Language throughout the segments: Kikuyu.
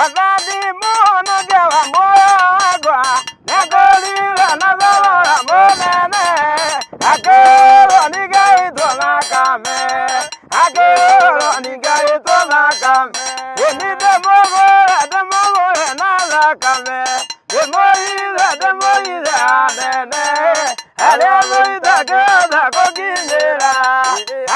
Mwathani mũhonokia wa muoyo wakwa, nĩngũrira na thogora mũnene, akĩũrwo nĩ ngaitwo thakame, akĩũrwo nĩ ngaitwo thakame. Ĩni ndĩmũgũre, ndĩmũgũre na thakame, ndĩmũhithe, ndĩmũhithe anene, arĩa thũ itangĩhota kũnginyĩra,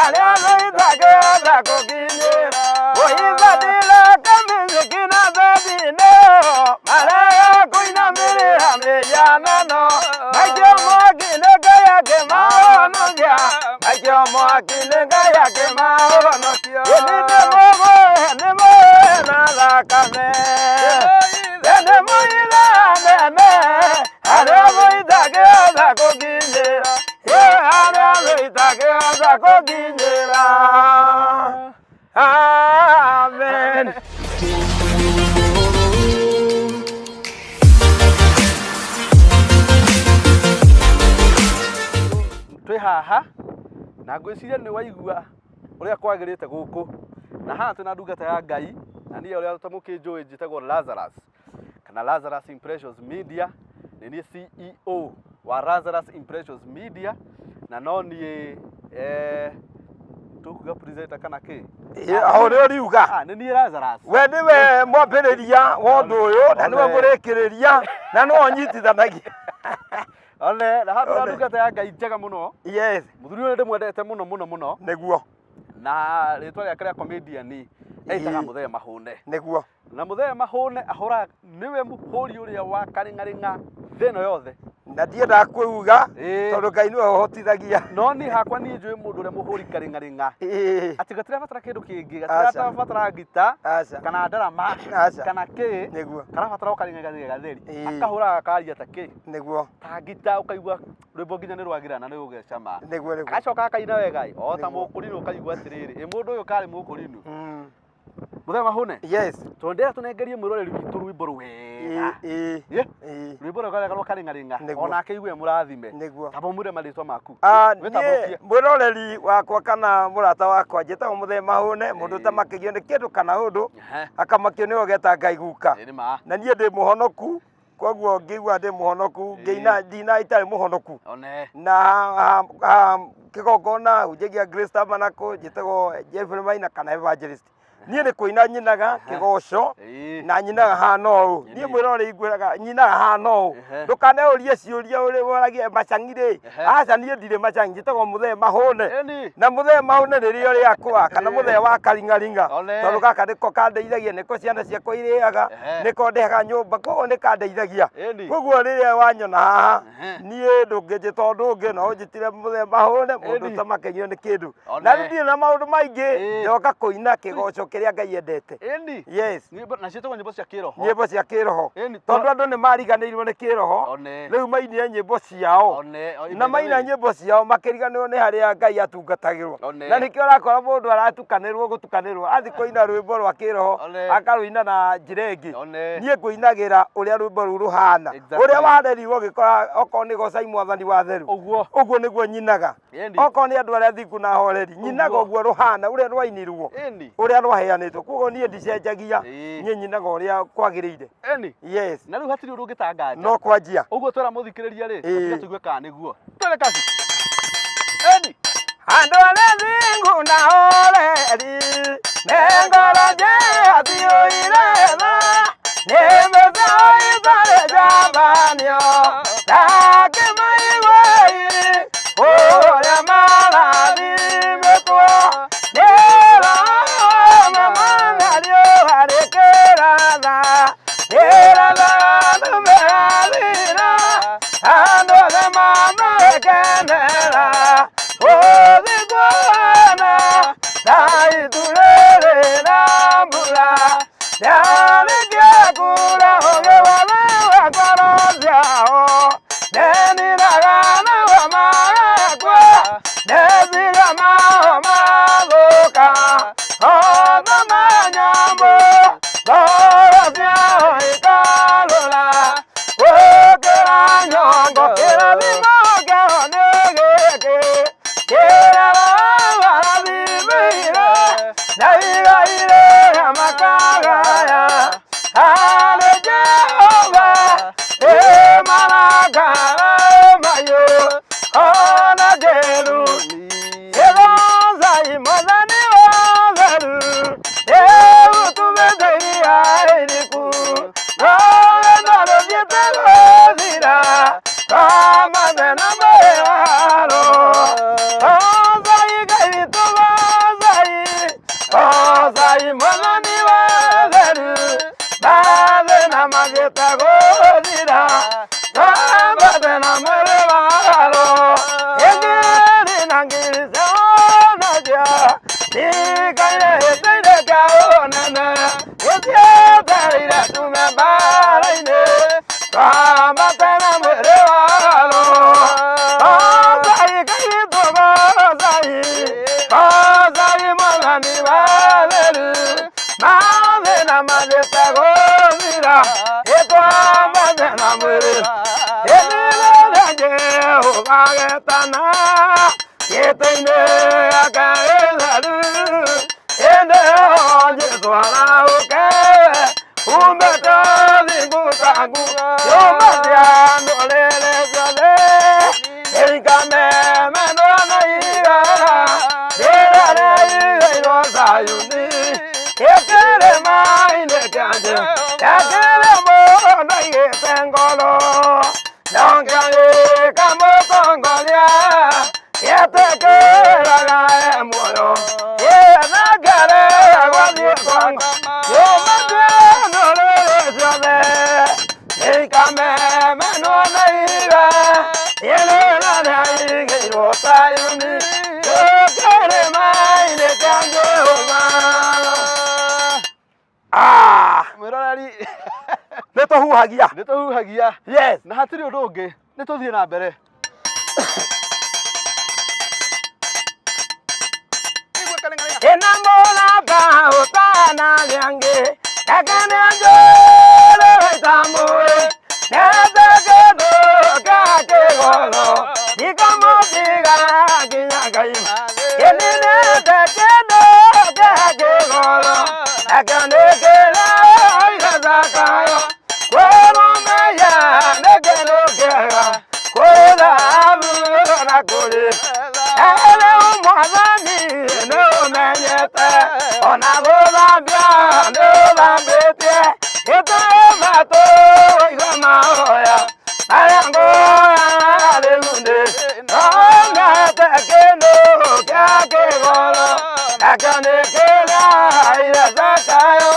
arĩa thũ itangĩhota kũnginyĩra. Ũhithanĩra kamĩthiki na thendinĩ, marega kũinamĩrĩra mĩhianano, maikio mwaki nĩ Ngai akĩmahonokia, maikio mwaki nĩ Ngai akĩmahonokia. Ĩni ndĩmũgũre, ndĩmũgũre na thakame, ndĩmũhithe anene, arĩa thũ itangĩhota kũnginyĩra, arĩa thũ itangĩhota kũnginyĩra. Amen. Twĩ haha na ngwĩciria nĩ waigua ũrĩa kwagĩrĩte gũkũ, na haha twĩna ndungata ya Ngai, na niĩ ũrĩa mũkĩnjũĩ njĩtagwo Lazarus kana Lazarus Impressions Media. Nĩ niĩ CEO wa Lazarus Impressions Media, na no niĩ tũkuga presenter kana kĩ? O ũrĩa ũriuga. Ah, nĩ niĩ Lazarus. We nĩwe mwambĩrĩria wa ũndũ ũyũ na nĩwe One. mũrĩkĩrĩria na nĩwe ũnyitithanagia. One, na haha twĩna One. ndungata ya Ngai njega mũno. Yes, Mũthuri ũyũ ndĩmwendete mũno mũno mũno. Nĩguo. Na rĩtwa rĩake rĩa comedian etaga Ĩĩ. Mũthee Mahũne. Nĩguo. Na Mũthee Mahũne ahũraga, nĩwe mũhũri ũrĩa wa karĩng'arĩng'a thĩ ĩno yothe. Na ndiendaga kwĩuga Ĩĩ. tondũ Ngai nĩwe ũhotithagia. No niĩ hakwa niĩ njũĩ mũndũ ũrĩa mũhũri karĩng'arĩng'a. Ĩĩ. Atĩ gatirabatara kĩndũ kĩngĩ, Aca. gatirabatara ngita Aca. kana ndarama Aca. kana kĩ. Nĩguo. Karabatara o karĩng'arĩng'a gatheri. Ĩĩ. Akahũraga gakaria ta kĩ. Nĩguo. Ta ngita ũkaigua rwĩmbo nginya nĩ rwagĩra na nĩ rũgecama. Nĩguo nĩguo. Agacoka akaina wega ĩ, o ta Nĩguo. mũkũrinũ ũkaigua atĩrĩrĩ, ĩ mũndũ ũyũ karĩ mũkũrinũ. Mũthee Mahũne. Yes. Tondũ ndĩrenda tũnengerie mwĩroreri witũ rwĩmbo rwega. Ĩĩ. Ĩ? Ĩĩ. Rwĩmbo rwega rwega rwa karĩng'arĩng'a. Nĩguo. Onake igue mũrathime. Nĩguo. Tamba ũmwĩre marĩtwa maku. Ah, niĩ Wĩtambũrũkie. mwĩroreri wakwa kana mũrata wakwa njĩtagwo Mũthee Mahũne, mũndũ Ĩĩ. ũtamakagio nĩ kĩndũ kana ũndũ, Ehe. akamakio nĩwe ũgeta Ngai guka. Ĩ nĩ ma. Na niĩ ndĩ mũhonoku, koguo ngĩigua ndĩ mũhonoku, Ĩĩ. ngĩina ndina itarĩ mũhonoku. One. Na kĩgongona hunjagia Grace Tabernacle, njĩtagwo Jeffrey Maina kana Evangelist. Niĩ nĩ kũina nyinaga kĩgoco Ĩĩ. na nyinaga hana ũũ. Ĩĩ. Niĩ mwĩroreri ngwĩraga nyinaga hana ũũ. Ehe. Ndũkaneũrie ciũria ũrĩ ũragie macang'i rĩ. Ehe. Aca niĩ ndirĩ macang'i, njĩtagwo Mũthee Mahũne. Ĩni. Na Mũthee Mahũne nĩrĩo rĩakwa kana Ĩĩ. Mũthee wa karing'aring'a. One. Tondũ gaka nĩko kandeithagia, nĩko ciana ciakwa irĩaga, Ehe. nĩko ndĩhaga nyũmba, koguo nĩ kandeithagia. Ĩni. Koguo rĩrĩa wanyona haha, Ehe. niĩ ndũngĩnjĩta ũndũ ũngĩ no ũnjĩtire Mũthee Mahũne, mũndũ Ĩni. ũtamakagio nĩ kĩndũ. One. Na rĩu ndirĩ na maũndũ maingĩ, Ĩĩ. ndoka kũina kĩgoco kĩrĩa Ngai endete. Ĩni. Yes. Nyĩmbo na ciĩtagwo nyĩmbo cia kĩroho. Nyĩmbo cia kĩroho. Ĩni. Tondũ andũ nĩ mariganĩirwo nĩ kĩroho, One. rĩu mainire nyĩmbo ciao. One. O, Na maina nyĩmbo ciao makĩriganĩrwo nĩ harĩa Ngai atungatagĩrwo. One. Na nĩkĩo ũrakora mũndũ aratukanĩrwo gũtukanĩrwo, athiĩ kũina rwĩmbo rwa kĩroho, One. akarũina na njĩra ĩngĩ. One. Niĩ ngũinagĩra ũrĩa rwĩmbo rũu rũhana. Exactly. Ũrĩa warerirwo ũgĩkora okorwo nĩ gocai mwathani wa theru. Ũguo. Ũguo nĩguo nyinaga. Ĩni. Okorwo nĩ andũ arĩa athingu na ahoreri, nyinaga Ũguo. ũguo rũhana, ũrĩa rwainirwo. Ĩni. Ũrĩa rwaheanĩtwo. Koguo niĩ ndicenjagia, Ĩĩ. niĩ nyinaga ũrĩa kwagĩrĩire. Ĩni. Yes. Na rĩu hatirĩ ũndũ ũngĩtanganja. No kwanjia. Ũguo twera mũthikĩrĩria rĩ, Ĩĩ. tiga tũigue kana nĩguo. Twende kazi. Ĩni. Andũ arĩa athingu na ahoreri, me ngoro njega ciyũire tha, nĩ mbeca itarĩ njabanio, ndakĩmaigua-ĩ, ũrĩa marathimĩtwo, nĩ Roho na riũa rĩkĩratha, rĩrathaga andũ merathira, andũ othe mamũkenera, ũthingu wana ta itu rĩrĩ na mbura. mathiĩte gũthira ĩtwambathe na mwĩrĩ hĩndĩ ĩrĩa Jehova agetana gĩtĩ-inĩ gĩake gĩtheru hĩndĩ ĩyo Jesũ arahũke umĩte thingu tangu nyũmba cia ndũrĩrĩ ciothe ikamemenwo na igera rĩrĩa rĩigĩirwo Zayuni gĩkĩrĩma-inĩ kĩa Jehova kĩrĩa mũndũ aigĩte ngoro no Ngai ĩkamũtongoria yetĩkĩraga e muoyo ĩthangere gwathiĩ kwa nyũmba cia ndũrĩrĩ ciothe ikamemenwo na ihiga rĩrĩa rĩaigĩirwo Zayuni gĩkĩrĩma-inĩ kĩa Jehova. Ah, Mwĩroreri nĩ tũhuhagia. Nĩ tũhuhagia. Yes. Na hatirĩ ũndũ ũngĩ nĩ tũthiĩ na mbere. Igwe karengarenga. Ina mũramba ũtanarĩa ngĩ reke nĩ njũrĩ tamũĩ nete kĩndũ kĩa kĩgoro ndikamũtiga nginya ngaima ĩni nete kĩndũ kĩa kĩgoro reke nĩ kĩrĩa ithakayo kwĩrũmĩia nĩ kĩndũ kĩega kwĩ thahabu na kũrĩ Rĩu mwathani nĩ ũmenyete ona gũthambia nĩ ũthambĩtie gĩtũma tũigue mahoya marĩa ngũhoya rĩu nĩ nonete kĩndũ kĩa kĩgoro nakĩo nĩ kĩrĩa ire Zakayo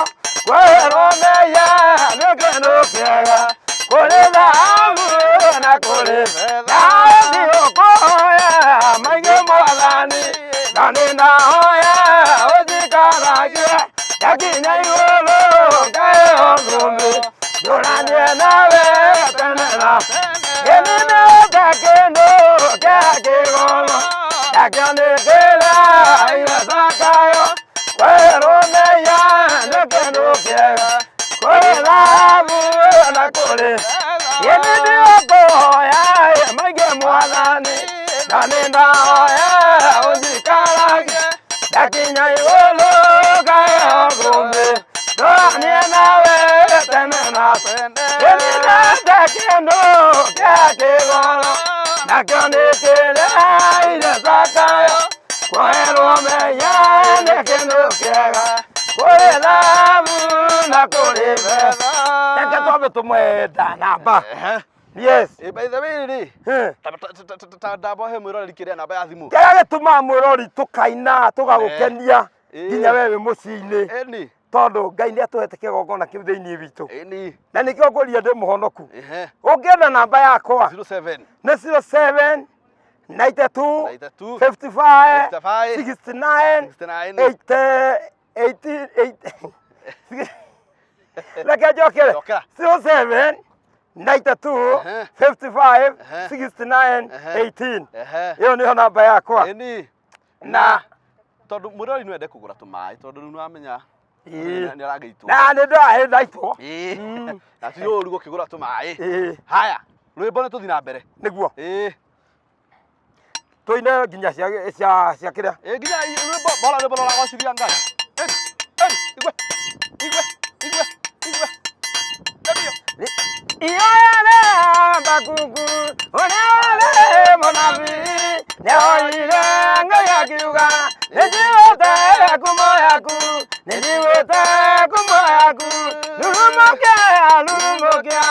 kwĩrũmĩia nĩ kĩndũ kĩega kũrĩ thahabu na kũrĩ betha ũkũhoya maingĩ mwathani na nĩ ndahoya ũnjikaragie ndakinya igũrũ ngaheo thũmbĩ ndũranie nawe tene na ĩni nĩte kĩndũ kĩa kĩgoro nakĩo nĩ kĩrĩa ire Zakayo kwĩrũmĩia nĩ kĩndũ kĩega kũrĩ thahabu na kũrĩ ĩni nĩũkũhoya maingĩ mwathani na nĩ ndahoya ũnjikaragie ndakinya igũrũ ngaheo thũmbĩ ndũranie nawe tene na tene ĩni nete kĩndũ kĩa kĩgoro nakĩo nĩ kĩrĩa ire Zakayo kwoherwo mehia nĩ kĩndũ kĩega kũrĩ thahabu na kũrĩ betha reke twambe tũmwenda namba. Yes. Ĩ, by the way rĩ, Hmm. ndamba he mwĩroreri kĩrĩa namba ya thimũ. Kĩrĩa gĩtũmaga mwĩrori tũkaina tũgagũkenia Eh. nginya we wĩ mũciĩ-inĩ Ĩni. tondũ Ngai nĩ atũhete kĩgongona kĩu thĩinĩ witũ Ĩni. na nĩkĩo ngũria ndĩ mũhonoku. Ehe. Ũngĩenda namba yakwa 07 nĩ 07 92 92 55 55 69 69 8 18 8 reke njokere. Njokera. 07 92 Ehe. 55 Ehe. 69 Ehe. 18 Ehe. ĩyo nĩyo namba yakwa. Ĩni. Na Tondũ mwĩroreri no ende kũgũra tũmaĩ tondũ rĩu nĩwamenya Ĩĩ. nĩ aragĩitwo. Na nĩ ndaitwo. Ĩĩ. Mm. Na ti ũru gũkĩgũra tũmaĩ. Ĩĩ. Haya, rwĩmbo nĩ tũthiĩ na mbere. Nĩguo Ĩĩ. tũine nginya cia kĩrĩa. Ĩĩ nginya rwĩmbo bora rwĩmbo rũragocithia Ngai. Ĩni, ĩni, igwe, igwe, igwe, igwe. Nĩbiũ. Iyoyale Habakuku ũrĩa warĩ mũnabii nĩoire Ngai akiuga nĩnjiguĩte ngumo yaku nĩnjiguĩte ngumo yaku rurumũkia rurumũkia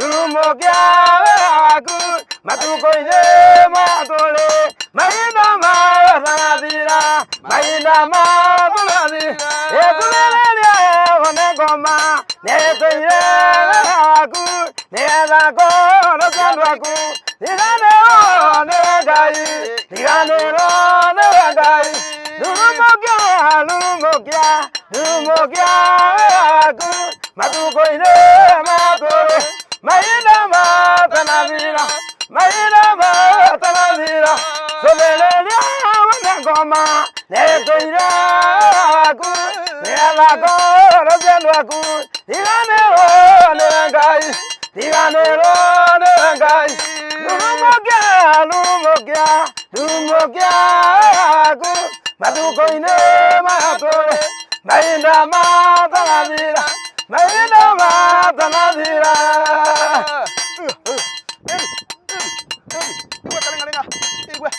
rurumũkia wĩra waku matukũ-inĩ maya tũrĩ mahinda maya tũrathira mahinda maya tũrathira ĩtũrĩrĩria wone ngoma nĩtũire wĩra waku nĩgetha ngoro cia andũ aku riganĩrwo nĩwe Ngai riganĩrwo nĩwe Ngai rurumũkia rurumũkia rurumũkia wĩra waku matukũ-inĩ maya tũrĩ mahinda matanathira mahinda matanathira cũthĩrĩria wone ngoma nĩtũire wĩra waku aku nĩgetha ngoro cia andũ aku riganĩrwo nĩwe Ngai riganĩrwo nĩwe Ngai rurumũkia rurumũkia rurumũkia aku matukũ-inĩ maya tũrĩ mahinda matanathira mahinda matanathira. Igwe karengarenga. Igwe.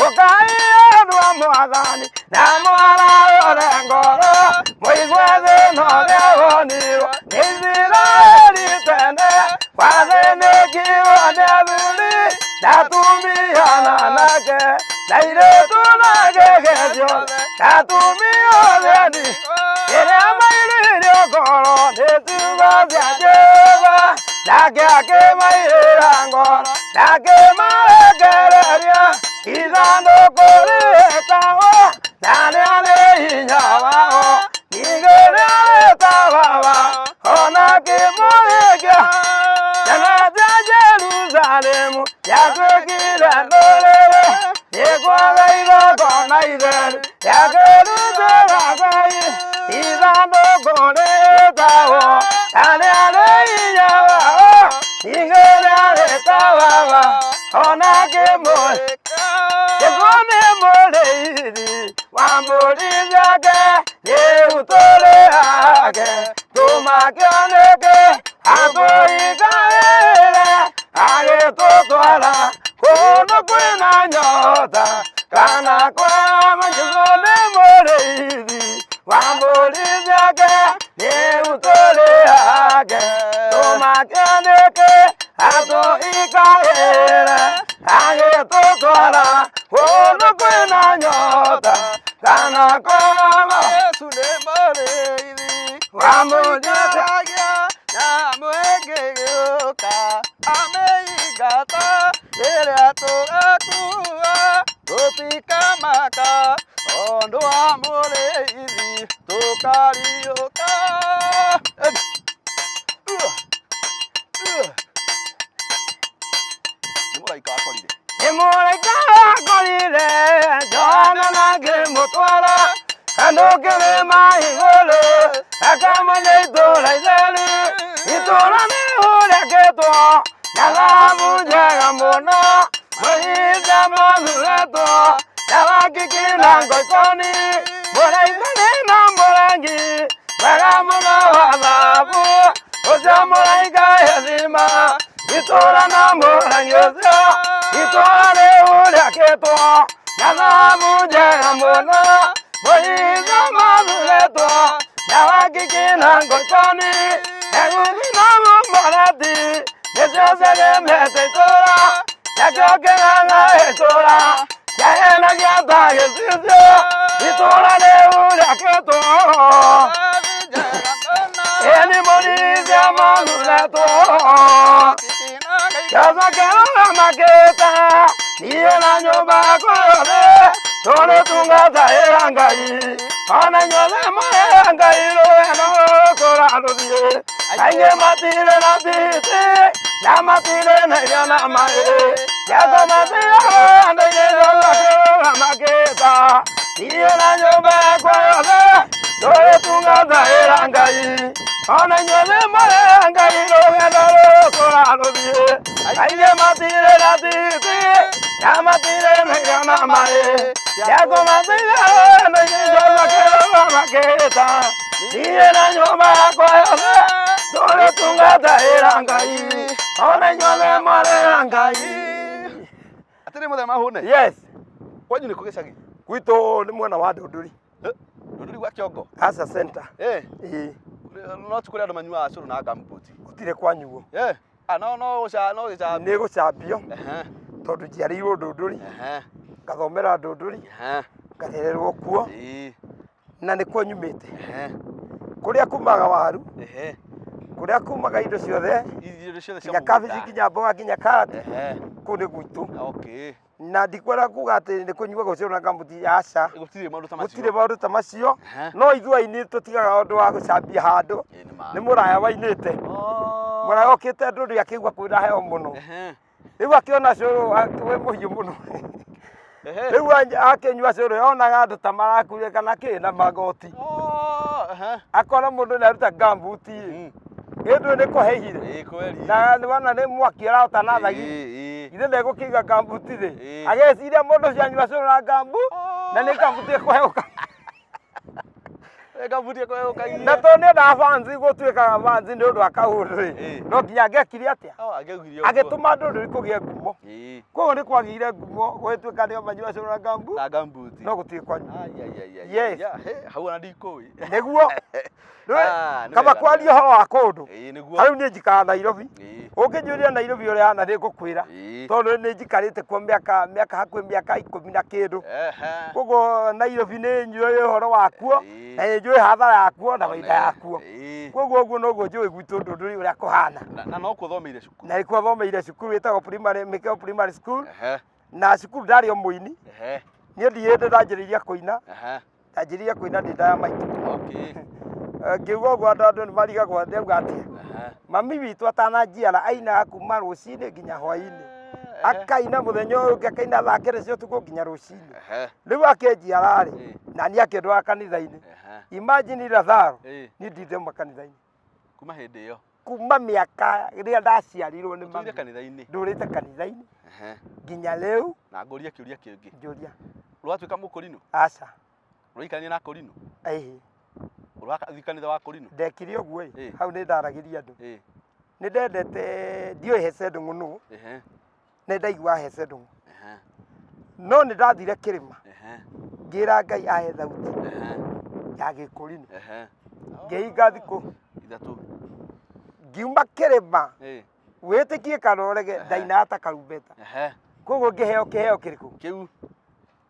Ũkai andũ a Mwathani na mwarahũre ngoro mũigue thĩna ũrĩa wonirwo nĩ Isiraeli tene wathĩnĩkirwo nĩ athuri na atumia na anake na airĩtu na ngenge ciothe na atumia othe anini rĩrĩa mairirio ngoro nĩ ciugo cia Jehova nake akĩmairĩra ngoro na akĩmarekereria ithandũkũ rĩtagwo na rĩarĩ hinya wao ningĩ rĩarĩ baba ona kĩmũhĩkia ciana cia Jerusalemu ciatuĩkire ndũrĩrĩ nĩkwaga igongona itheru rĩakĩrutĩra Ngai ithandũkũ rĩtagwo na rĩarĩ hinya wao ningĩ rĩarĩ ta baba ona kĩmũhĩkia Jesũ nĩ mũrĩithi wa mbũri ciake rĩu tũrĩ ake tũmakĩoneke atũikarĩre agĩtũtwara kũndũ kwĩna nyota kana kwama. Jesũ nĩ mũrĩithi wa mbũri ciake rĩu tũrĩ ake tũmakĩoneke atũikarĩre agĩtũtwara kũndũ kwĩna nyota kana kwama. Yesu nĩ mũrĩithi wa mbũri ciake Mũnjaragia nyamũ ĩngĩgĩũka amĩingata rĩrĩa tũgakua tũtikamaka tondũ wa mũrĩithi tũkariũka. Nĩ mũraika akorire. Nĩ mũraika akorire Johana na ngĩmũtwara handũ kĩrĩma igũrũ akamenya itũũra itheru itũũra nĩ ũrĩakĩtwo na thahabu njega mũno mahinda mathuretwo na wakiki na ngoikoni mũraika na mũrangi mwega mũno wa thahabu ũcio mũraika ethima itũũra na mũrangi ũcio itũũra rĩu rĩakĩtwo na thahabu njega mũno mahinda mathuretwo na wakiki na ngoikoni eguthi na mũmorati nĩcio ciagemete itũũra nakĩo kĩng'ang'a itũũra kĩahenagia ta gĩcicio itũũra rĩu rĩakĩtwo ĩni mũrithia mathuretwo kĩozo kĩrora makĩta niĩ na nyũmba yakwa yothe tũrĩtungatagĩra Ngai ona inyuothe mũrĩ a Ngai rũgendo tũratũthiĩ aingĩ matirĩ na titi na matirĩ na irio na maĩ ciakwa matirĩ kĩrora makĩta niĩ na nyũmba yakwa yothe tũrĩtungatagĩra Ngai ona inyuothe mũrĩ a Ngai rũgendo tũratũthiĩ aingĩ matirĩ na titi na matirĩ na irio na maĩ ciakwa matirĩ kĩrora makĩta niĩ na nyũmba yakwa yothe tũrĩtungatagĩra Ngai ona inyuothe mũrĩ a Ngai. Atĩrĩ mũthenya hũne. Yes. Kwanyu nĩ kũ gĩcagi? Gwitũ nĩ mwena wa Ndũndũri. Ndũndũri gwa Kĩongo. Asa Center. Ĩĩ. Ĩĩ. No ti kũrĩ andũ manyuaga cũrũ na gumboot. Gũtirĩ kwanyuo. Ah, no no ũca no gĩcambio. Nĩ gũcambio tondũ njiarĩirwo Ndũndũri ngathomera Ndũndũri ngarererwo kuo na nĩkuo nyumĩte kũrĩa kumaga waru kũrĩa kumaga indo ciothe Irio ciothe cia nginya kabici mũgũnda. nginya mboga nginya karati kũu nĩ gwitũ na ndikwenda kuga atĩ nĩ kũnyuagwo cũrũ na gumboot aca. Gũtirĩ maũndũ ta macio. Gũtirĩ maũndũ ta macio no ithuĩ aini tũtigaga ũndũ wa gũcambia handũ Ĩĩ, nĩ ma. nĩ mũraya wainĩte mũraya okĩte Ndũndũri akĩigua kwĩna heho mũno rĩu akĩona cũrũ wĩ mũhiũ mũno Ehe. Rĩu akĩnyua cũrũ yonaga andũ ta marakuire kana kĩ na magoti. Oh, ehe. Akona mũndũ nĩ aruta gambuti ĩ. Ĩndũ nĩ kũheihire. Ĩĩ kweli. Na nĩ wona nĩ mwaki ũrahota na thagi. Ĩĩ, ĩĩ. Ithe ndegũkĩiga gambuti thĩ. Ĩĩ. Ageciria mũndũ ũcio anyua cũrũ na gambu na nĩ gambuti ĩkũheuka. Ĩ gambuti ĩkũhehũka iria. Na tondũ nĩ endaga fans gũtuĩkaga fans nĩ ũndũ wa kaũndũ ĩ. Ĩĩ. No nginya angĩekire atĩa? Oh, angĩaugire ũguo. Agĩtũma ndũndũri kũgĩe ngumo. Ĩĩ. Koguo nĩ kwagĩire ngumo gũgĩtuĩka nĩo manyua cũrũ na gambu Na gambuti. no gũtirĩ kwanyua. Ai, ai, ai, ai, Yes. ya, he, hau ona ndikũĩ. Nĩguo. Ah, nĩ Kaba wega, nĩ kwaria wega. ũhoro wa kũndũ. Ĩĩ nĩguo. Ta rĩu niĩ njikaraga Nairobi. Ĩĩ. Ũngĩnjũria Nairobi ũrĩa hana nĩ ngũkwĩra. Ĩĩ. Tondũ nĩ njikarĩte kuo mĩaka mĩaka hakuhĩ mĩaka ikũmi na kĩndũ. Ehe. Koguo Nairobi nĩ njũĩ ũhoro wakuo Ĩĩ. na nĩ njũĩ hathara yakuo na baida yakuo. Ĩĩ. Koguo ũguo noguo njũĩ gwitũ Ndũndũri ũrĩa kũhana. Na no kũthomeire cukuru. Na nĩkuo thomeire cukuru ĩtagwo primary Mĩkeo Primary School Ehe. na cukuru ndarĩ o mũini. Ehe. Niĩ ndiĩndĩ ndanjĩrĩirie kũina, Ehe. ndanjĩrĩirie kũina ndĩ nda ya maitũ. Okay. Ngiuga ũguo andũ andũ nĩ marigagwo ndauga atĩa. Ehe. Mami witũ atananjiara ainaga kuma rũcinĩ nginya hwainĩ. Akaina mũthenya ũyũ ũngĩ akaina thaa kenda cia ũtukũ nginya rũcinĩ. Ehe. Rĩu akĩnjiara rĩ, Ĩĩ. na niĩ akĩndwara kanitha-inĩ. Ehe. Imagine Lazaro, Ĩĩ. niĩ ndinde kanitha-inĩ. Kuma hĩndĩ ĩyo. Kuma mĩaka rĩrĩa ndaciarirwo nĩ Ũtũire mami. kanitha-inĩ. Ndũrĩte kanitha-inĩ Ehe. nginya rĩu Na ngũrie kĩũria kĩngĩ. njũria. Ũratuĩka mũkũrinũ? Aca. Ũraikarania na akũrinũ? Ĩhĩ. Ũrathiĩ kanitha wa akũrinũ? Ndekire ũguo ĩ, Ĩĩ. hau nĩ ndaragĩria andũ. Ĩĩ. Nĩ ndendete ndiũĩ Hece Ndung'u nũ, Ehe. nĩ ndaiguaga Hece Ndung'u. Ehe. No nĩ ndathire kĩrĩma Ehe. ngĩra Ngai ahe thauti Ehe. ya gĩkũrinũ. Ehe. Ngĩhinga thikũ Ithatũ. ngiuma kĩrĩma Ĩĩ. wĩtĩkie kana ũrege Ehe. ndainaga ta karumbeta. Ehe. Koguo ngĩheo kĩheo kĩrĩkũ? Kĩu.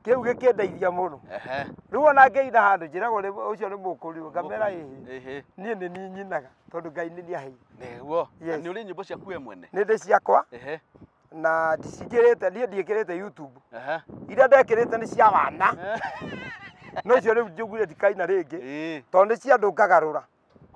Kĩu gĩkĩndeithia mũno. Ehe. Rĩu ona ngĩina handũ njĩragwo ũcio nĩ mũkũrinũ ngamera ĩhĩ. Ĩhĩ. Niĩ nĩ niĩ nyinaga tondũ Ngai nĩ niĩ aheire. Nĩguo. Na Yes. nĩ ũrĩ nyĩmbo ciaku we mwene? Nĩ ndĩ ciakwa Ehe. na ndicingĩrĩte niĩ ndiĩkĩrĩte YouTube. Ehe. Iria ndekĩrĩte nĩ cia wana. No icio rĩu njugire ndikaina rĩngĩ Ĩĩ. tondũ nĩ cia andũ ngagarũra.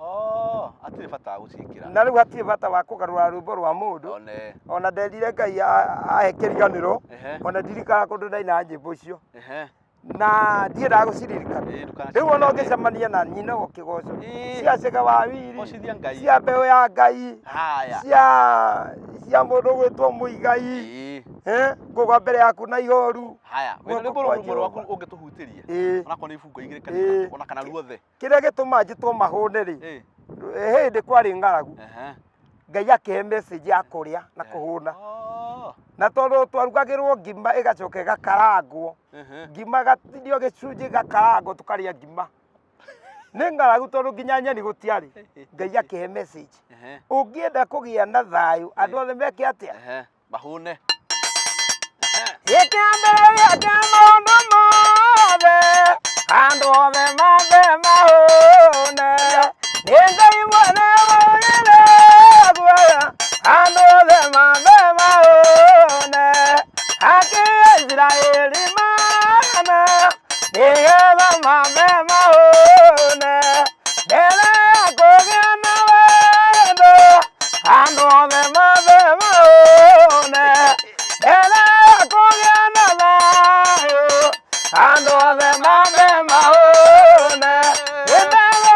Oh, hatirĩ bata wa gũciĩkĩra. Na rĩu hatirĩ bata wa kũgarũra rwĩmbo rwa mũndũ. One. Ona nderire Ngai ahe kĩriganĩro. Ehe. Ona ndirikanaga kũndũ ndainaga nyĩmbo icio. Ehe. Na ndiendaga gũciririkana. Ĩĩ, ndũkanacirikane. Rĩu ona ũngĩcemania na nyina ũkĩgocwo. Ĩĩ. Cia Cĩga wa Wiri. Gocithia Ngai. Cia mbeũ ya Ngai. Haya. Cia cia mũndũ ũgwĩtwo Mũigai. Ĩĩ. Eh, ngũgwa mbere yaku na ihoru. Haya, wĩna Guoko rwĩmbo kwa rũmwe rwaku Jehova. ũngĩtũhutĩria. Ĩĩ. Onakorwo nĩ ibungo igĩrĩ kana Ĩĩ. ithatũ, ona kana ruothe. Kĩrĩa gĩtũmaga njĩtwo mahũne rĩ, Ĩĩ. hĩndĩ kwarĩ ng'aragu. Ehe. Ngai akĩhe message ya kũrĩa na kũhũna. Oh. Na tondũ twarugagĩrwo ngima ĩgacoka ĩgakarangwo. Ehe. Ngima gatinio gĩcunjĩ gakarangwo tũkarĩa ngima. Nĩ ng'aragu tondũ nginya nyeni gũtiarĩ. Ngai akĩhe message. Ehe. Ũngĩenda kũgĩa na thayũ, andũ othe meke atĩa? Ehe. Mahũne. Gĩkĩambĩrĩria kĩa maũndũ mothe, andũ othe mambe mahũne. Nĩ Ngai mwene wagĩrĩire guoya, andũ othe mambe mahũne. Akĩ Isiraeli mana, nĩgetha mambe mahũne. Mbere ya kũgĩa na wendo, andũ othe mambe mahũne. Mbere ya kũgĩa na thayũ, andũ othe mambe mahũne. Gĩtego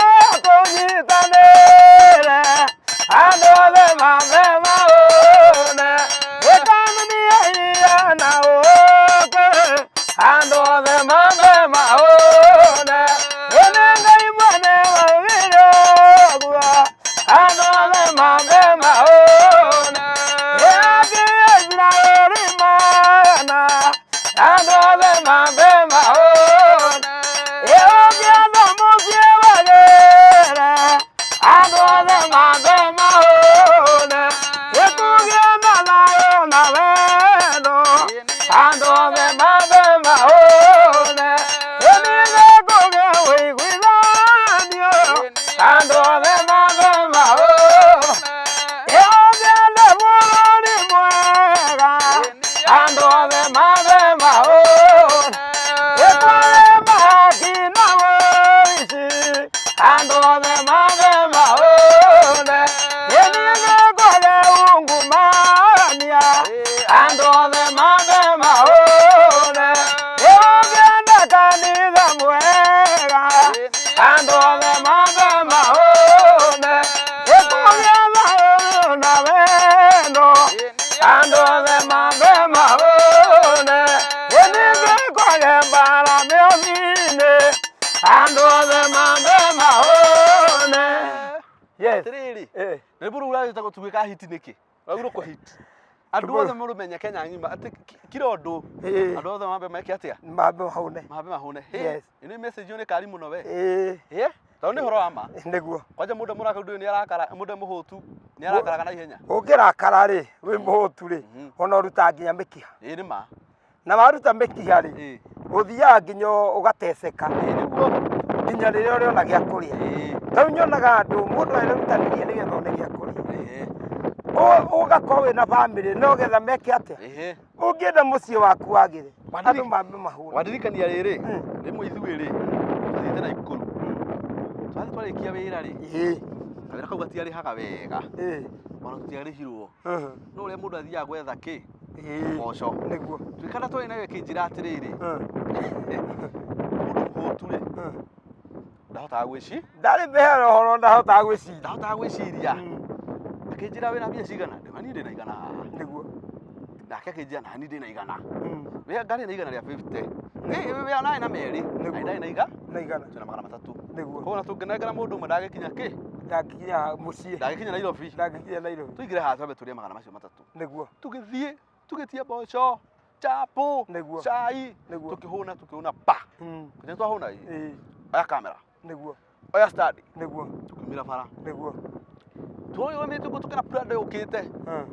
Yes. Atĩrĩrĩ, Eh. rwĩmbo rũu rũragĩtagwo tugĩka hiti nĩkĩ? Rwagĩrĩirwo kũ hit. Andũ Rwĩmbo- othe mũrũmenye Kenya ng'ima atĩ kira ũndũ. Ĩĩ. Andũ othe mambe meke atĩa? Mambe mahũne. Mambe mahũne. Hĩ, Yes. ĩno message ĩyo nĩ kari mũno we. Ĩĩ. Ĩ, tondũ nĩ ũhoro wa ma. Nĩguo. Kwanja mũndũ mũrakaru ndũĩ nĩ arakara, mũndũ mũhũtu nĩ arakaraga na ihenya. Ũngĩrakara rĩ, wĩ mũhũtu rĩ, Mhm. ona ũrutaga nginya mĩkiha. Ĩ nĩ ma. Na waruta mĩkiha rĩ, Ĩ. ũthiaga nginya ũgateceka Ĩ nĩguo. nginya rĩrĩa ũrĩona gĩa kũrĩa. Ĩ. Tarĩu nyonaga andũ mũndũ arerutanĩria nĩgetha one gĩa kũrĩa. Ĩhĩ. Ũgakorwo wĩna bamĩrĩ no getha meke atĩa? Ĩhĩ. Ũngĩenda mũciĩ waku wagĩre, Wandirika- andũ mambe mahũne. Wandirikania rĩrĩ, Mm. rĩmwe ithuĩ rĩ, twathiĩte Naikuru. Twathiĩ twarĩkia wĩra rĩ, Ĩĩ. kawĩra kau gatiarĩhaga wega, Ĩĩ. ona tũtiarĩhirwo. Mhm. No ũrĩa mũndũ athiaga gwetha kĩ? Ĩĩ. Mboco. Nĩguo. Twĩkana twarĩ nayo ĩkĩnjĩra atĩrĩrĩ, Mm. mũndũ mũhũtu rĩ, Mm. ndahotaga gwĩci, Ndarĩ mĩhero ũhoro ndahotaga gwĩciria. ndahotaga gwĩciria. Mm. Akĩnjĩra wĩna mbia cigana? Ndĩma niĩ ndĩna igana haha. Nĩguo. Nake akĩnjĩra nani ndĩna igana. Mm. Wĩ ngarĩ na igana rĩa 50. Ĩ wĩ ndarĩ na merĩ. Nĩguo. Na ndarĩ na iga, Na igana. twĩna 300. Nĩguo. Koguo na tũngĩnengera mũndũ ũmwe ndagĩkinya kĩ? Ndangĩkinya mũciĩ. Ndagĩkinya Nairobi. Ndangĩkinya Nairobi. Tũingĩre haha twambe tũrĩe magana macio matatũ. Nĩguo. Tũgĩthiĩ tũgĩtia mboco, chapo, Nĩguo. cai, Nĩguo. tũkĩhũna tũkĩhũna pa. Mm. Kĩrĩa twahũna ĩ, Ĩĩ. oya kamera, Nĩguo. oya stand, Nĩguo. tũkiumĩra bara. Nĩguo. Tũrũgamĩte ũguo tũkĩona Prado yũkĩte. Mm.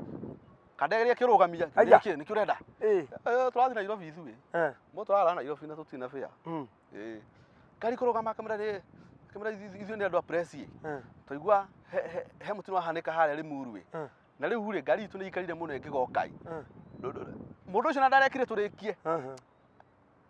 Kandegeria kĩrũgamia, Aya. nĩkĩ nĩkĩ ũrenda? Ĩĩ. Eh, tũrathiĩ Nairobi ithuĩ. Eh. Mo tũrara Nairobi na tũtirĩ na fare. Mm. Ĩĩ. Ngari kũrũgama akamwĩra rĩ, akamwĩra ithuĩ nĩ andũ a press ĩ. Mm. Twaigua he mũtino wahanĩka harĩa Limuru ĩ. Mm. Na rĩu rĩ, ngari itũ nĩ ikarire mũno ĩngĩgoka ĩ. Mm. Mũndũ ũcio na ndarekire tũrĩkie. Mhm.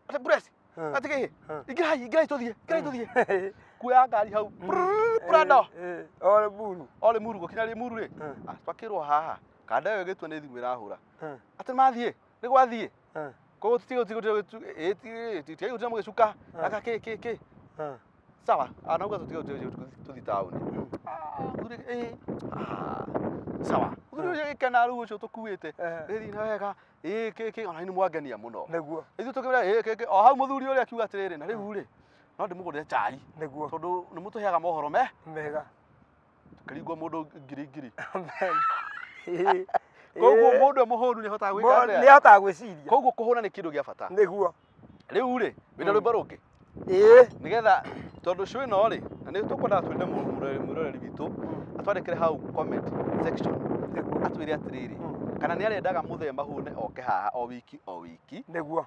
Atĩ press, Mm. atĩ kĩ? Mm. Ingĩrai, ingĩrai tũthiĩ, ingĩrai tũthiĩ. Kuoya ngari hau. Prrrr, Prado. Ĩĩ. O Limuru. O Limuru gũkinya Limuru rĩ. Mm. Ah, twakĩrwo haha. Kanda ĩyo ĩgĩtua nĩ thimũ ĩrahũra. Mm. Atĩ mathiĩ, nĩ gwathiĩ. Mm. Koguo tũtige tũtige gũtinda mũgĩcuka. Mm. Aka kĩ kĩ kĩ. Mm. Sawa, anauga tũtige tũthiĩ taũni. Mm. Ah, mũthuri ĩ, ah, sawa. Mũthuri ũcio agĩkena rĩu ũcio tũkuĩte. Eh. Rĩthi na wega, ĩ kĩ kĩ, ona nĩ mwangenia mũno. Nĩguo. Ithuĩ tũkĩmwĩra ĩ kĩ kĩ, o hau mũthuri ũrĩa akiuga atĩrĩrĩ, na rĩu rĩ, no ndĩmũgũrĩre cai. Nĩguo. Tondũ nĩ mũtũheaga mohoro me, Mega. tũkĩringwo mũndũ ngiri ngiri. Amen. Ĩĩ. Koguo Ĩĩ. mũndũ e mũhũnu nĩ ahotaga gwĩka Nĩ atĩa? ahotaga gwĩciria. Koguo kũhũna nĩ kĩndũ gĩa bata. Nĩguo. Rĩu rĩ, wĩna Mm. rwĩmbo rũngĩ? Ĩĩ. Nĩgetha tondũ show ĩno rĩ, na nĩ tũkwendaga twĩre mwĩroreri witũ atwandĩkĩre hau comment section Nĩguo. atwĩre atĩrĩrĩ, Mm. kana nĩ arendaga mũthee mahũne oke haha o wiki o wiki, Nĩguo.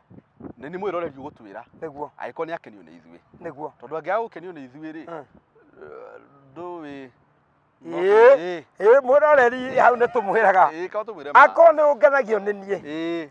nĩ nĩ mwĩroreri ũgũtwĩra Nĩguo. angĩkorwo nĩ akenio nĩ ithuĩ. Nĩguo. Tondũ angĩaga gũkenio nĩ ithuĩ rĩ, Mm. ndũĩ no Ĩĩ. ĩĩ. Ĩĩ mwĩroreri hau nĩ tũmwĩraga. Ĩĩ, kaba tũmwĩre ma. Akorwo nĩ ũngenagio nĩ niĩ. Ĩĩ.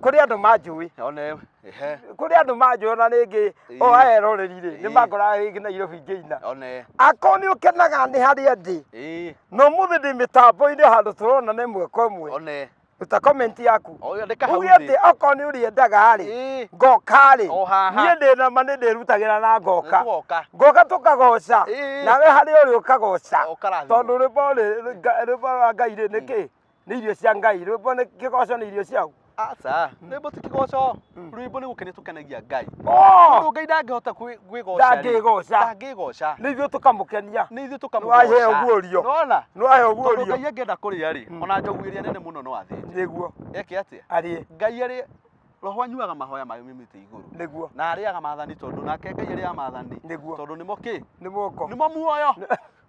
Kũrĩ andũ manjũĩ. One, ehe. Kũrĩ andũ manjũĩ ona rĩngĩ Ĩĩ. o aya eroreri rĩ, nĩ Ĩĩ. mangoraga rĩngĩ Nairobi ngĩina. One. Akorwo nĩ ũkenaga nĩ harĩa ndĩ. Ĩĩ. Na ũmũthĩ ndĩ mĩtambo-inĩ handũ tũrona nĩ ĩmwe kwa ĩmwe. One. Ruta comment yaku. O andĩka hau Uge thĩ. atĩ okorwo nĩ ũrĩendaga rĩ, Ĩĩ. ngoka rĩ, O haha. niĩ ndĩ na ma nĩ ndĩrutagĩra na ngoka. Nĩtũgoka. Ngoka tũkagoca. Ĩĩ. Nawe harĩa ũrĩ ũkagoca. Ũkarathimwo. Tondũ rwĩmbo rĩ, rwĩmbo rwa Ngai rĩ, nĩ kĩ? Nĩ irio cia Ngai. Rwĩmbo nĩ kĩgoco nĩ irio ciau. Aca, rwĩmbo ti kĩgoco. Rwĩmbo nĩ gũkenia tũkenagia Ngai. Oh! Tondũ Ngai ndangĩhota kwĩgoca rĩ. Ndangĩgoca. Ndangĩgoca. Nĩ ithuĩ tũkamũkenia. Nĩ ithuĩ Nĩwaheo tũkamũgoca. guorio. Nĩwona? Nĩwaheo Tondũ guorio. Ngai angĩenda kũrĩa rĩ, ona njogu ĩrĩa nene mũno no athĩnje. Nĩguo. Eke atĩa? Arĩe. Ngai arĩ roho anyuaga mahoya maumĩte igũrũ. Nĩguo. Na arĩaga maathani tondũ nake Ngai arĩaga maathani. Nĩguo. Tondũ nĩmo kĩ? Nĩ moko. Nĩmo muoyo.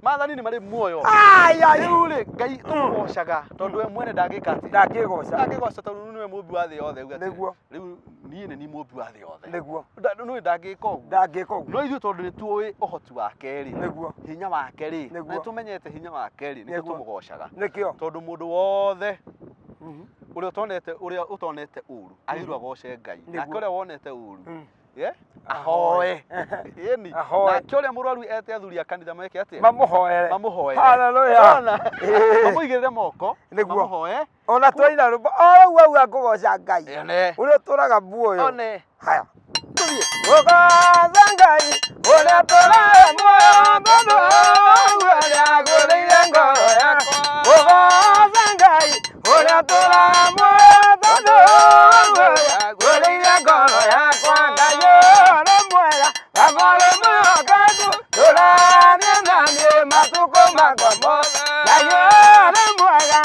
Maathani nĩ marĩ muoyo. Ai ai. Rĩu rĩ, Ngai tũmũgocaga tondũ we mwene ndangĩka atĩa? Ndangĩgoca. Ndangĩgoca tondũ nĩwe mũmbi wa thĩ yothe. Uge atĩrĩ, Nĩguo. Rĩu niĩ nĩ niĩ mũmbi wa thĩ yothe. Nĩguo. Nĩũĩ ndangĩka ũguo. Ndangĩka ũguo. No ithuĩ tondũ nĩ tũĩ ũhoti wake rĩ, Nĩguo. hinya wake rĩ, Nĩguo. na nĩ tũmenyete hinya wake rĩ, nĩkĩo Nĩguo. tũmũgocaga. Nĩkĩo. Tondũ mũndũ wothe Mhm. ũrĩa ũtonete ũru agĩrĩirwo agoce Ngai. Nĩguo. Nake ũrĩa wonete ũru, Mm. ye, ahoe. Ĩni. Ahoe. Nake ũrĩa mũrwaru ete athuri a kanitha meke atĩa? Mamũhoere. Mamũhoere. Hallelujah. Ona. Ĩĩ. Mamũigĩrĩre moko. Nĩguo. Mamũhoe. Ona twaina rwĩmbo o rũu auga ngũgoca Ngai. One. Ũrĩa ũtũraga muoyo. One. Haya. Tũthiĩ. Gũgoca Ngai ũrĩa ũtũraga muoyo tondũ ũguo nĩagũrĩire ngoro yakwa. Gũgoca Ngai ũrĩa ũtũraga muoyo tondũ ũguo nĩagũrĩire ngoro yakwa. Ngai ũrĩ mwega, Baba ũrĩ mwĩhokeku, ndũrania na niĩ matukũ makwa mothe Ngai ũrĩ mwega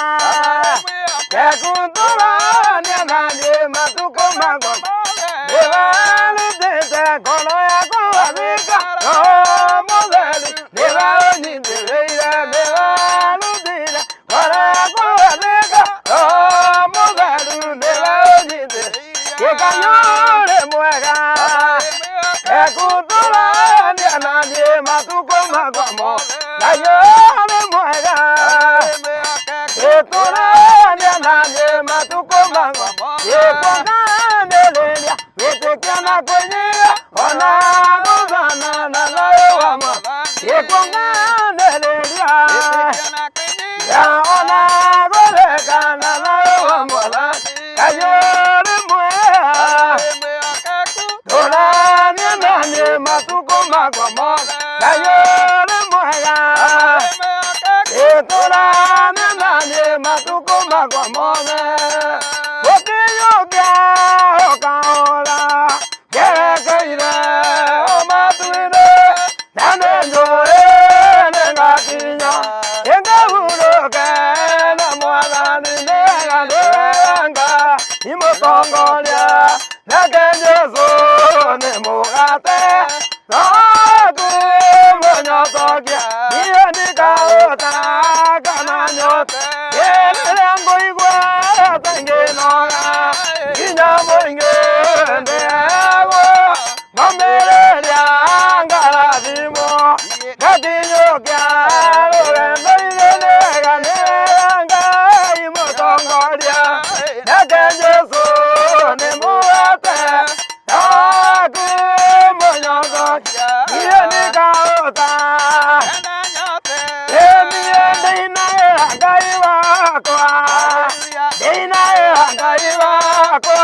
Ekũtũrania na niĩ matukũ makwa Nĩwarutĩte ngoro yakwa wabika Roho Mũtheru nĩwe ũnyitĩrĩire nĩwarutire ngoro yakwa wabika Roho Mũtheru nĩwe ũnyitĩrĩire Ngai ũrĩ mwega Ekũtũrania na niĩ matukũ makwa mothe Ngai ũrĩ mwega Ĩtũrania na niĩ matukũ makwa Ĩkũnganĩrĩria wĩtĩkio na kwĩnyihia ona gũthana na thayũ wa ma Ĩkũnganĩrĩria ya ona gũtheka na thayũ wa Mwathani Ngai ũrĩ mwega Tũrania na niĩ matukũ makwa mothe Ngai ũrĩ mwega Ĩtũrania na niĩ matukũ makwa mothe Gũkĩyũkia ũkahora ngerekeire o matu-inĩ na nĩnjũĩ nĩngakinya Nĩngahurũke na Mwathani nĩwega nĩwega Ngai mũtongoria nake Jesũ nĩ mũgate Naku mũnyotokia niĩ ndikahũta kana nyote Rĩrĩa ngũigua ta ngĩnoga nginya mũingĩ ndĩheagwo ngomĩrĩria ngarathimwo ngakinyũkia rũgendo-inĩ nĩwega nĩwega Ngai mũtongoria nake Jesũ nĩ mũgate naku mũnyotokia niĩ ndikahũta Niĩ ndĩinagĩra Ngai wakwa ndĩinagĩra Ngai wakwa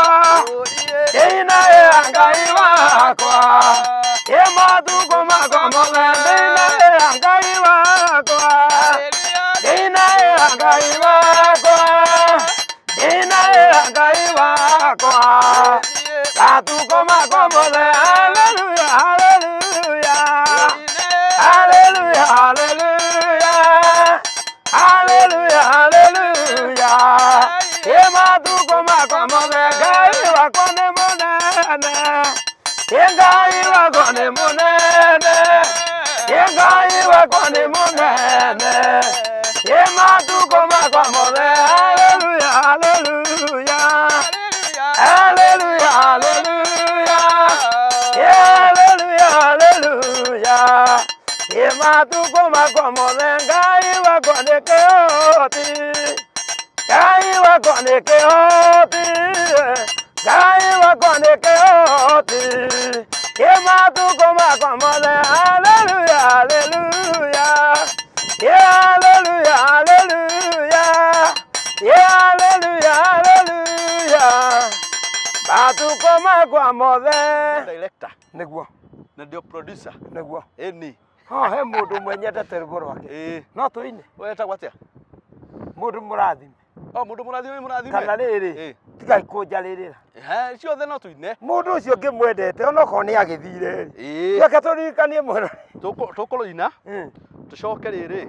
ndĩinagĩra Ngai wakwa ĩ matukũ makwa mothe ndĩinagĩra Ngai wakwa ndĩinagĩra Ngai wakwa ndĩinagĩra Ngai wakwa matukũ makwa mothe haleluya haleluya haleluya haleluya haleluya haleluya ĩ matukũ makwa mothe Ngai wakwa nĩ mũnene ĩ Ngai wakwa nĩ mũnene ĩ Ngai wakwa nĩ mũnene ĩ matukũ makwa mothe haleluya haleluya haleluya haleluya haleluya haleluya ĩ matukũ makwa mothe Ngai wakwa nĩ kĩhoti Ngai wakwa nĩ kĩhoti Ngai wakwa nĩ kĩhoti ĩ matukũ makwa mothe haleluya haleluya ĩ haleluya haleluya ĩ haleluya haleluya matukũ makwa mothe Director nĩguo na ndio producer. Nĩguo. Ĩni. Ho he mũndũ ũmwe nyendete rwĩmbo rwake. Ĩĩ. No tũine. Wetagwo atĩa? Mũndũ mũrathime. O mũndũ mũrathime mũrathime. Kana rĩrĩ Ĩĩ. tigai kũnjarĩrĩra. Ehe, ciothe no tũine. Mũndũ ũcio ngĩmwendete onokorwo nĩ agĩthire rĩ, Ĩĩ. reke tũririkanie mwena. Tũkũrũina tũcoke rĩrĩ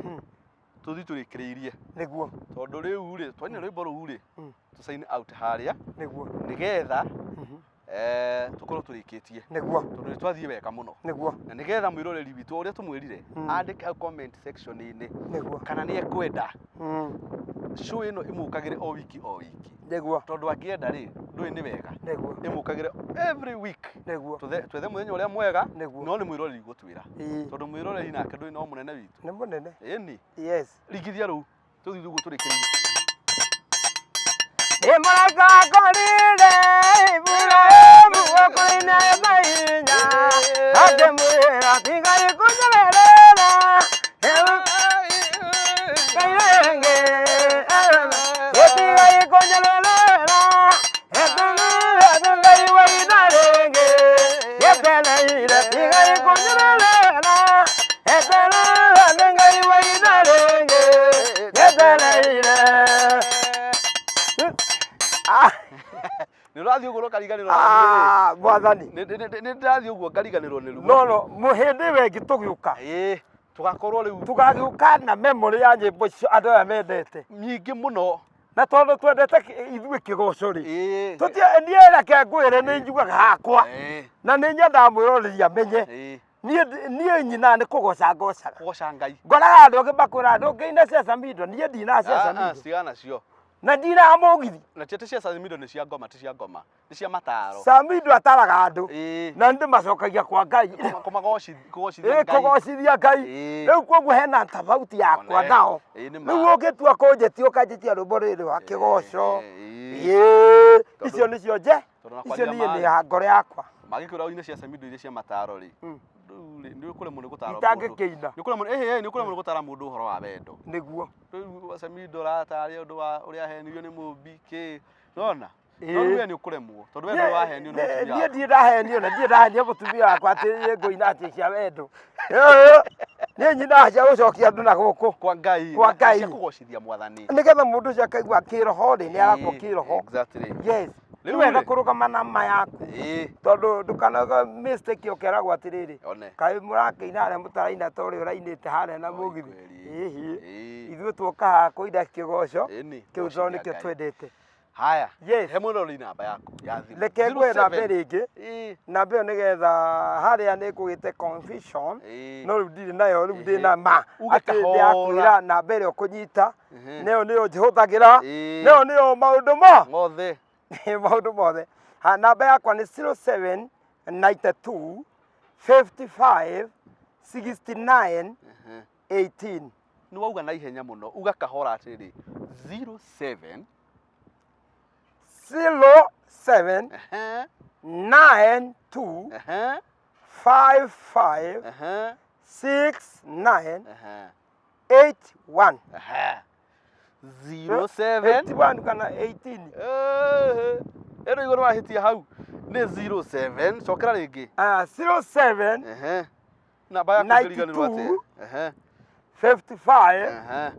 tũthiĩ tũrĩkĩrĩirie Nĩguo. Tondũ rĩu rĩ twaina rwĩmbo rũu rĩ tũ sign out harĩa Nĩguo. Nĩgetha tũkorwo tũrĩkĩtie Nĩguo. Tondũ nĩ twathiĩ wega mũno Nĩguo. Na nĩgetha mwĩroreri witũ ũrĩa tũmwĩrire andĩke hau comment section-inĩ Nĩguo. Kana nĩ ekwenda show ĩno ĩmũkagĩre o wiki o wiki Nĩguo. Tondũ angĩenda rĩ ndũĩ nĩ wega Nĩguo. Ĩmũkagĩre every week. Nĩguo. Twethe mũthenya ũrĩa mwega. Nĩguo. No nĩ mwĩroreri gũtwĩra Ĩĩ. Tondũ mwĩroreri nake ndũĩ no mũnene witũ. Nĩ mũnene. Ĩni. Yes. Ringithia rũu tũthiĩ ũguo tũrĩkĩrĩrie. Nĩ mũraika akorire Iburahĩmu gũkũ-inĩ mahinya akĩmwĩra tigai kũnyemerera Ngai rĩngĩ tigai kũnyemerera Ngai wa itha rĩngĩ gĩtereire tigai kũnyemerera eterera nĩ Ngai wa itha rĩngĩ gĩtereire. Nĩ ũrathiĩ ũguo ũkariganĩrwo. Ah, Mwathani. Nĩ ndĩrathiĩ ũguo ngariganĩrwo nĩ ruo. No no mũhĩndĩ ĩyo ĩngĩ tũgĩũka Ĩĩ. Tũgakorwo rĩu Tũgagĩũka na memory ya nyĩmbo icio andũ aya mendete. Nyingĩ mũno. Na tondũ twendete ithuĩ kĩgoco rĩ, Ĩĩ. tũtie niĩ reke ngwĩre nĩ njugaga hakwa na nĩ nyendaga mwĩroreri amenye niĩ nyina nĩ kũgoca ngocaga. Kũgoca Ngai. Ngoraga andũ angĩ makwĩra ndũngĩina cia Samido, niĩ ndinaga cia Ah, ah, Samido cigana nacio. Na ndinaga mũgithi. Na ti atĩ cia Samido nĩ cia ngoma, ti cia ngoma, nĩ cia mataro. Samido ataraga andũ na nĩ ndĩmacokagia kwa Ngai. Kũgocithia Ĩĩ, Ngai. kũgocithia Ngai. Rĩu koguo hena tofauti yakwa One. nao. Ĩĩ, nĩ ma. Rĩu ũngĩtua kũnjĩtia ũkanjĩtia rwĩmbo rũrĩ rwa kĩgoco, Ĩĩ. ĩĩ, icio nĩcio nje Tondũ na icio kwaria niĩ ma nĩ rĩ, ya ngoro yakwa. Mangĩkwĩra ũine cia Samido iria cia mataro rĩ, rĩu rĩ, nĩ ũkũremwo nĩ gũtara mũndũ. Itangĩkĩina. Nĩ ũkũremwo ĩhĩ, nĩ ũkũremwo nĩ gũtara mũndũ ũhoro wa wendo. Nĩguo. Rĩu Samido ũratarĩria ũndũ wa ũrĩa ahenirio nĩ mũmbi kĩ, nĩwona? Ĩĩ. No rĩu we nĩ ũkũremwo tondũ we ndũrĩ wahenio nĩ mũtumia Niĩ waku. ndirĩ ndahenio na ndirĩ ndahenio mũtumia wakwa atĩ niĩ ngũina atĩ cia wendo. Niĩ nyinaga cia gũcokia andũ na gũkũ. Kwa Ngai. Kwa Na Ngai. cia kũgocithia Mwathani. Nĩgetha mũndũ ũcio akaigua kĩroho rĩ, nĩ arakwo Ĩĩ, kĩroho. Exactly. Yes. Rĩu Nĩ wega rĩ- kũrũgama na ma yaku. Ĩĩ. Tondũ ndũkanoga mistake ũkeragwo atĩrĩrĩ, One. kaĩ mũrakĩina harĩa mũtaraina ta ũrĩa ũrainĩte harĩa na Oi, mũgithi. kweli. Ĩhĩ. Ĩĩ. Ithuĩ tuoka haha kũina kĩgoco Ĩni, kĩu tondũ kũgocithia nĩkĩo Ngai. twendete. Haya. Yes. He mwĩroreri namba yaku ya thimũ. Reke ngũhe namba 07. ĩrĩa ĩngĩ. Ĩĩ. Namba ĩyo nĩgetha harĩa nĩ kũgĩte confusion, Ĩĩ. no rĩu ndirĩ nayo, rĩu ndĩ Ĩhĩ. na ma Uge atĩ kahora. ndĩrakwĩra namba ĩrĩa ũkũnyita, Ehe. nayo nĩyo njĩhũthagĩra, Ĩĩ. nayo nĩyo maũndũ mo Mothe. maũndũ mothe. Ha, namba yakwa nĩ 0792 55 69 18. Nĩ wauga na ihenya mũno. Uga kahora atĩrĩrĩ. 07. 07 92 55 69 81. 07 81 kana 18. Ĩno igũrũ wahĩtia hau nĩ 07, cokera rĩngĩ. Ah, 07 Ehe. Namba yaku ngĩriganĩrwo atĩa? 92 Ehe. 55 Ehe.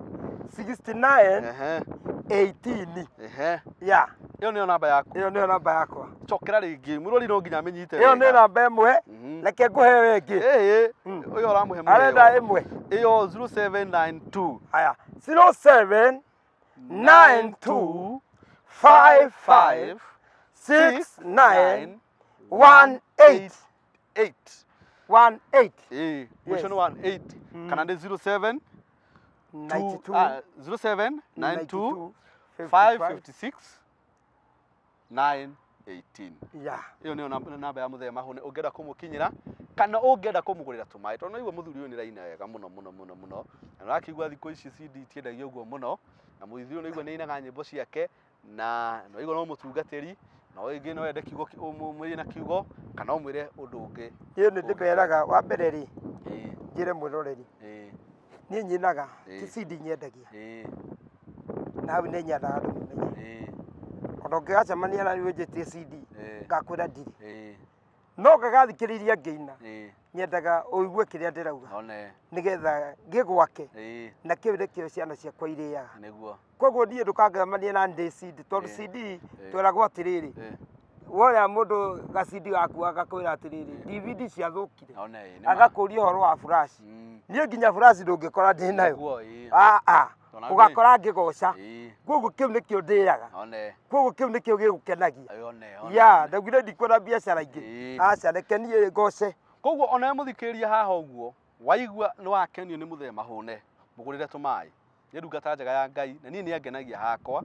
69 Ehe. 18. Ehe. Ya. Ĩyo nĩyo namba yaku. Ĩyo nĩyo namba yakwa. Cokera rĩngĩ, mũrori no nginya amenyite Ĩyo nĩ wega. namba ĩmwe. Reke ngũhe ĩyo ĩngĩ. Ĩĩ, ũyũ ũramũhe Arenda mũheo. ĩmwe. Ĩyo 0792 Haya, 07 92 55 69 18. 8. 18. Ĩĩ, mũico Yes. nĩ 18 kana nĩ 07 92 ah, 07 92 55 556 918. Ya. Ĩyo nĩyo namba ya mũthee Mahũne ũngĩenda kũmũkinyĩra kana ũngĩenda kũmũgũrĩra tũmaĩ, tondũ naigua mũthuri ũyũ nĩ raina wega mũno mũno mũno mũno, na ũrakĩigua thikũ ici CD itiendagio ũguo mũno, na mũthuri ũyũ naigua nĩ ainaga nyĩmbo ciake, na naigua no mũtungatĩri, no ĩngĩ no ende kiugo ũmwĩre na kiugo kana ũmwĩre ũndũ ũngĩ. Niĩ nĩ ndĩmeraga wa mbere rĩ, Ĩĩ. njĩre mwĩroreri, Ĩĩ. niĩ nyinaga ti Ĩĩ. CD nyendagia. Ĩĩ. Na hau nĩ nyendaga andũ mamenye. Ĩĩ. Ona ũngĩgacemania na niĩ ũnjĩtie CD, Ĩĩ. ngakwĩra ndirĩ. Ĩĩ. No ngagathikĩrĩria ngĩina, Ĩĩ. nyendaga ũigue kĩrĩa ndĩrauga One. nĩgetha gĩgwake, Ĩĩ. na kĩu nĩkĩo ciana ciakwa irĩaga. Nĩguo. Koguo niĩ ndũkangĩcemania na ndĩ CD, tondũ Ĩĩ. CD Ĩĩ. tweragwo atĩrĩrĩ, Ĩĩ. woya mũndũ gacidi gaku agakwĩra atĩrĩrĩ, DVD ciathũkire, One, ĩĩ, nĩ ma. agakũria ũhoro wa flash. Niĩ nginya flash ndũngĩkora ndĩ nayo. Nĩguo, ĩĩ. Ah, ah. Tondũ Ũgakora ngĩgoca. Ĩĩ. Koguo kĩu nĩkĩo ndĩaga. One. Koguo kĩu nĩkĩo gĩgũkenagia. One, one. Ya, ndaugire ndikwenda biacara ingĩ. Ĩĩ. Aca, reke niĩ ngoce. Koguo ona we mũthikĩrĩria haha ũguo waigua nĩ wakenio nĩ mũthee Mahũne, mũgũrĩre tũmaĩ. Nĩ ndungata njega ya Ngai na niĩ nĩ angenagia hakwa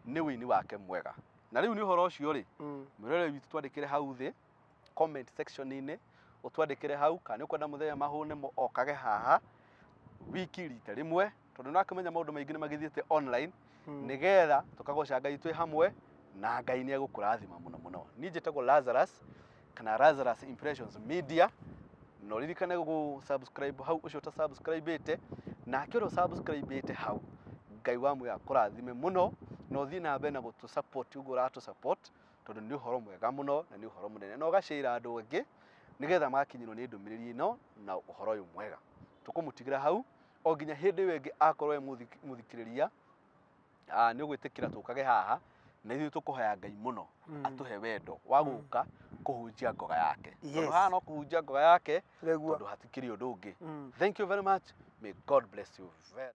nĩ wĩini wake mwega. Na rĩu nĩ ũhoro ũcio rĩ, mwĩroreri witũ twandĩkĩre hau thĩ comment section-inĩ, ũtwandĩkĩre hau kana nĩ ũkwenda mũthee Mahũne okage haha wiki rita rĩmwe, tondũ nĩ wakĩmenya maũndũ maingĩ nĩ magĩthiĩte online, nĩgetha tũkagoca Ngai twĩ hamwe na Ngai nĩ egũkũrathima mũno mũno. Niĩ njĩtagwo Lazarus kana Lazarus Impressions Media, na ũririkane gũ subscribe hau ũcio ũta subscribe-ĩte, nake ũrĩa ũsubscribe-ĩte hau, Ngai wa muoyo akũrathime mũno, na ũthiĩ na mbere na gũtũ support ũguo ũratũ support, tondũ nĩ ũhoro mwega mũno na nĩ ũhoro mũnene, na ũgacĩra andũ angĩ nĩgetha magakinyĩrwo nĩ ndũmĩrĩri ĩno na ũhoro ũyũ mwega. Tũkũmũtigĩra hau o nginya hĩndĩ ĩyo ĩngĩ akorwo e mũthikĩrĩria, nĩ ũgwĩtĩkĩra tũkage haha Na ithuĩ tũkũhoya Ngai mũno atũhe wendo wa gũka kũhunjia ngoga yake. Tondũ haha no kũhunjia ngoga yake, Nĩguo. tondũ hatikĩrĩ ũndũ ũngĩ. Mm. Thank you very much. May God bless you very.